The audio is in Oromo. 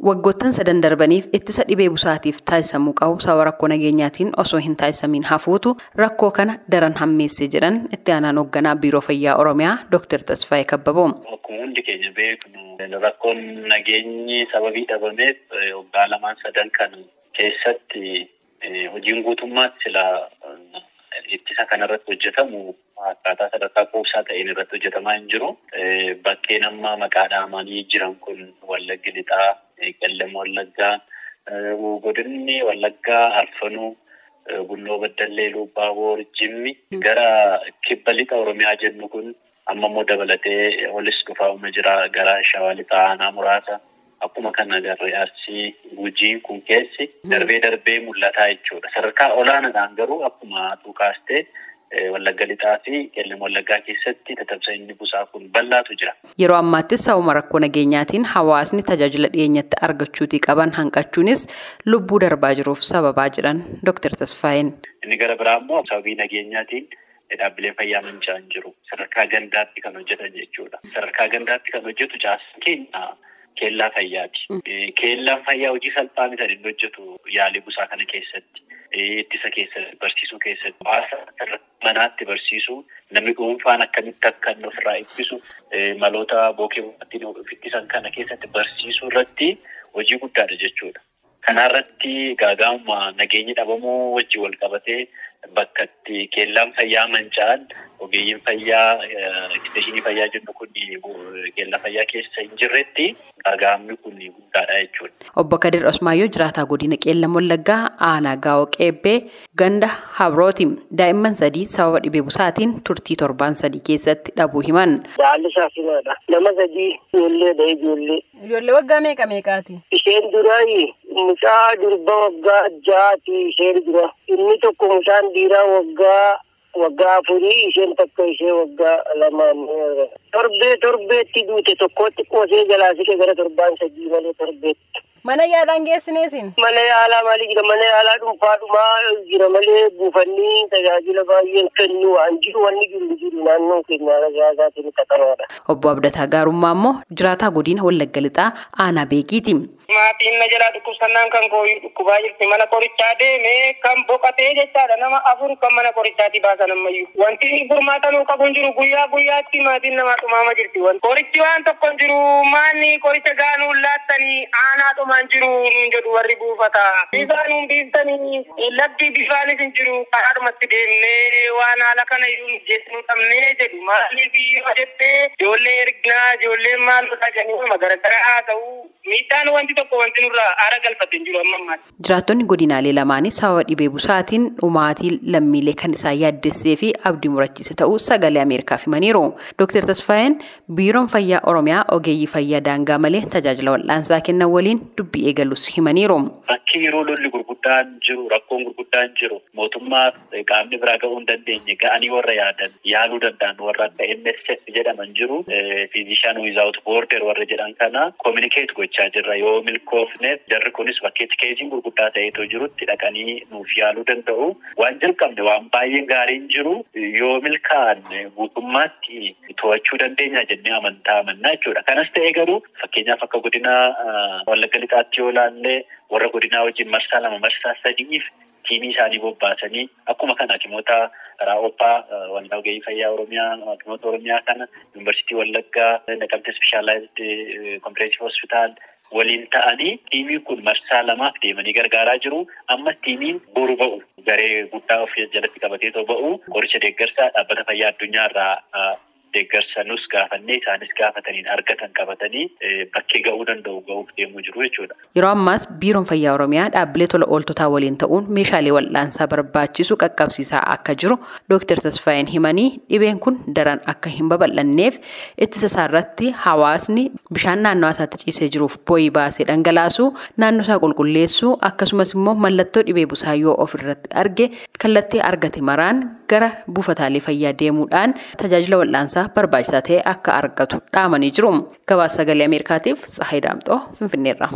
Waggoottan sadan darbaniif ittisa dhibee busaatiif taasisamuu qabu sababa rakkoo nageenyaatiin osoo hin taasisamiin hafuutu rakkoo kana daran hammeessee jedhan itti aanaan hoogganaa Biiroo Fayyaa Oromiyaa Dr. Tasfaayee Kabbaboo. Akkuma hundi keenya beeknu rakkoon nageenyi sababii dhabameef waggaa lamaan sadan kan keessatti hojiin guutummaatti sila ittisa kanarratti hojjetamu akkaataa sadarkaa quubsaa ta'een irratti hojjetamaa hin jiru. Bakkeen amma maqaa dhahamanii jiran kun Wallaggi Lixaa, Qellem Wallaggaa, godinni Wallaggaa, Alfanuu, Bunnoo Baddallee, Lubbaaboor, Jimmi gara kibba lixa Oromiyaa jennu kun amma immoo dabalatee olis dhufaa jira gara Shawaa Lixaa aanaa muraasa. Akkuma kana agarree Arsii Gujii kun keessi darbee darbee mul'ataa jechuudha. Sadarkaa olaanaadhaan garuu akkuma atuu kaastee Wallagga Lixaa fi Qellem Wallaggaa keessatti tatamsa'inni busaa kun bal'aatu jira. Yeroo ammaattis sababa rakkoo nageenyaatiin hawaasni tajaajila dhiyeenyatti argachuutii qaban hanqachuunis lubbuu darbaa jiruuf sababaa jedhan Dr. Tasfaayeen. Inni gara biraa immoo sababii nageenyaatiin dhaabbileen fayyaa manca'an jiru. Sadarkaa gandaatti kan hojjetan jechuudha. Sadarkaa gandaatti kan hojjetu caasaan keenya keellaa fayyaati. Keellaan fayyaa hojii salphaa miti inni hojjetu yaalii busaa kana keessatti, ittisa keessatti, barsiisuu keessatti, hawaasa manaatti barsiisuu, namni dhuunfaan akkamitti akka inni ofirraa ittisu, maloota bookee ittiin of ittisan kana keessatti barsiisuu irratti hojii guddaadha jechuudha. Kanarratti gaagaa'ummaa nageenyi dhabamuu wajjin wal qabatee bakka itti keellaan fayyaa manca'an ogeeyyiin fayyaa eksteeshinii fayyaa jennu kun keellaa fayyaa keessa hin jirretti gaagaa'amni kun guddaadha jechuudha. Obbo Kadir Osmaayyoo jiraataa godina Qeellam Wallaggaa aanaa Gaa'oo Qeebbee ganda Habrooti. Daa'imman sadii sababa dhibee busaatiin turtii torbaan sadii keessatti dhabuu himan. Haalli saafimaadha. Nama sadii ijoolleedha ijoollee. Ijoollee waggaa meeqa meeqaati? Isheen duraayi mucaa durba waggaa 6 isheen dura. Inni tokko mucaan dhiiraa waggaa 4 isheen takka ishee waggaa 2. Torbeetti duute tokkotti qoosee jalaa siqee gara torbaan sadii malee torbeetti. Mana yaalaan geessineesin? Mana yaalaa maali jira? Mana yaalaa dhuunfaadhumaa jira malee buufanni tajaajila baay'een kennu waan jiru wanni jiru hin jiru naannoo keenya tajaajilaatiin qaxaraadha. Obbo Abdataa Gaarummaa immoo jiraataa godina Wallagga Lixaa aanaa Beekiiti. Maatiin na jalaa dhukkubsannaan kan kooyuu dhukkubaa jirti. Mana qorichaa deemee kan boqotee jechaadha. Nama 4 kan mana qorichaatti baasan ammayyuu. Wanti furmaata nuu qabu hin jiru. Guyyaa guyyaatti maatiin namaa dhumaama jirti. Qorichi waan tokko hin jiru. Maanni qoricha gaanuun laattanii aanaa dhumaan jiru nuun jedhu warri buufata. Bifaanuun biiftanii lafti bifaanis hin jiru. Karaadhumatti deemnee waan haala kana iyyuu nu geessinu dhabnee jedhu. Maaliif yoo jettee ijoollee erginaa ijoolleen maal godhaa jedhanii nama garagaraa haasa'u. Miidhaan wanti tokko wanti nurraa aara galfatte hin jiru amma ammaatti. Jiraattonni godinaalee lamaanii sababa dhibee busaatiin dhumaatii lammiilee kan isaan yaaddessee fi abdii murachiise ta'uu sagalee Ameerikaaf himaniiru. Dr. Tasfaayeen Biiroon Fayyaa Oromiyaa ogeeyyii fayyaa daangaa malee tajaajila wal'aansaa kennan waliin dubbii eegalus himaniiru. Bakki yeroo lolli gurguddaan jiru, rakkoon gurguddaan jiru, mootummaa qaamni biraa ga'uu hin dandeenye ga'anii warra yaadan yaaluu danda'an warra akka MSF jedhaman jiru, Physician Without Border warra jedhan kana communicate gochaa jirra. Yoo milkoofneef jarri kunis bakkeetti keeziin gurguddaa ta'eetoo jirutti dhaqanii nuuf yaaluu danda'u. Waan jalqabne waan baay'een gaariin jiru yoo milkaa'an guutummaatti to'achuu dandeenya jennee amantaa amannaa jechuudha. Kanas ta'ee garuu fakkeenyaaf akka godina Wallagga Lixaatti yoo ilaalle warra godinaa wajjin marsaa 2 marsaa 3 tiimii isaanii bobbaasanii akkuma kana hakimoota karaa OPA waldaa ogeeyyii fayyaa Oromiyaa hakimoota Oromiyaa kana Yuunivarsiitii Wallaggaa Naqamtee Specialized Comprehensive Hospital waliin ta'anii tiimiin kun marsaa 2 deemanii gargaaraa jiru. Ammas tiimiin boru ba'u garee guddaa of jalatti qabateetoo ba'u qoricha deeggarsaa dhaabbata fayyaa addunyaa irraa deeggarsa nus gaafannee isaanis gaafataniin argatan qabatanii bakkee ga'uu danda'u ga'uuf deemuu jiru jechuudha. Yeroo ammaas Biiroon Fayyaa Oromiyaa dhaabbilee tola ooltotaa waliin ta'uun meeshaalee wal'aansaa barbaachisu qaqqabsiisaa akka jiru Dr. Tasfaayeen himanii dhibeen kun daran akka hin babal'anneef ittisa isaarratti hawaasni bishaan naannoo isaatti ciisee jiruuf boo'ii baasee dhangalaasuu, naannoo isaa qulqulleessuu akkasumas immoo mallattoo dhibee busaa yoo ofirratti arge kallattii argate maraan gara buufataalee fayyaa deemuudhaan tajaajila wal'aansaa barbaachisaa ta'e akka argatu dhaamanii jiru. Gabaasa sagalee Ameerikaatiif Tsahaay Daamxoo Finfinneerra.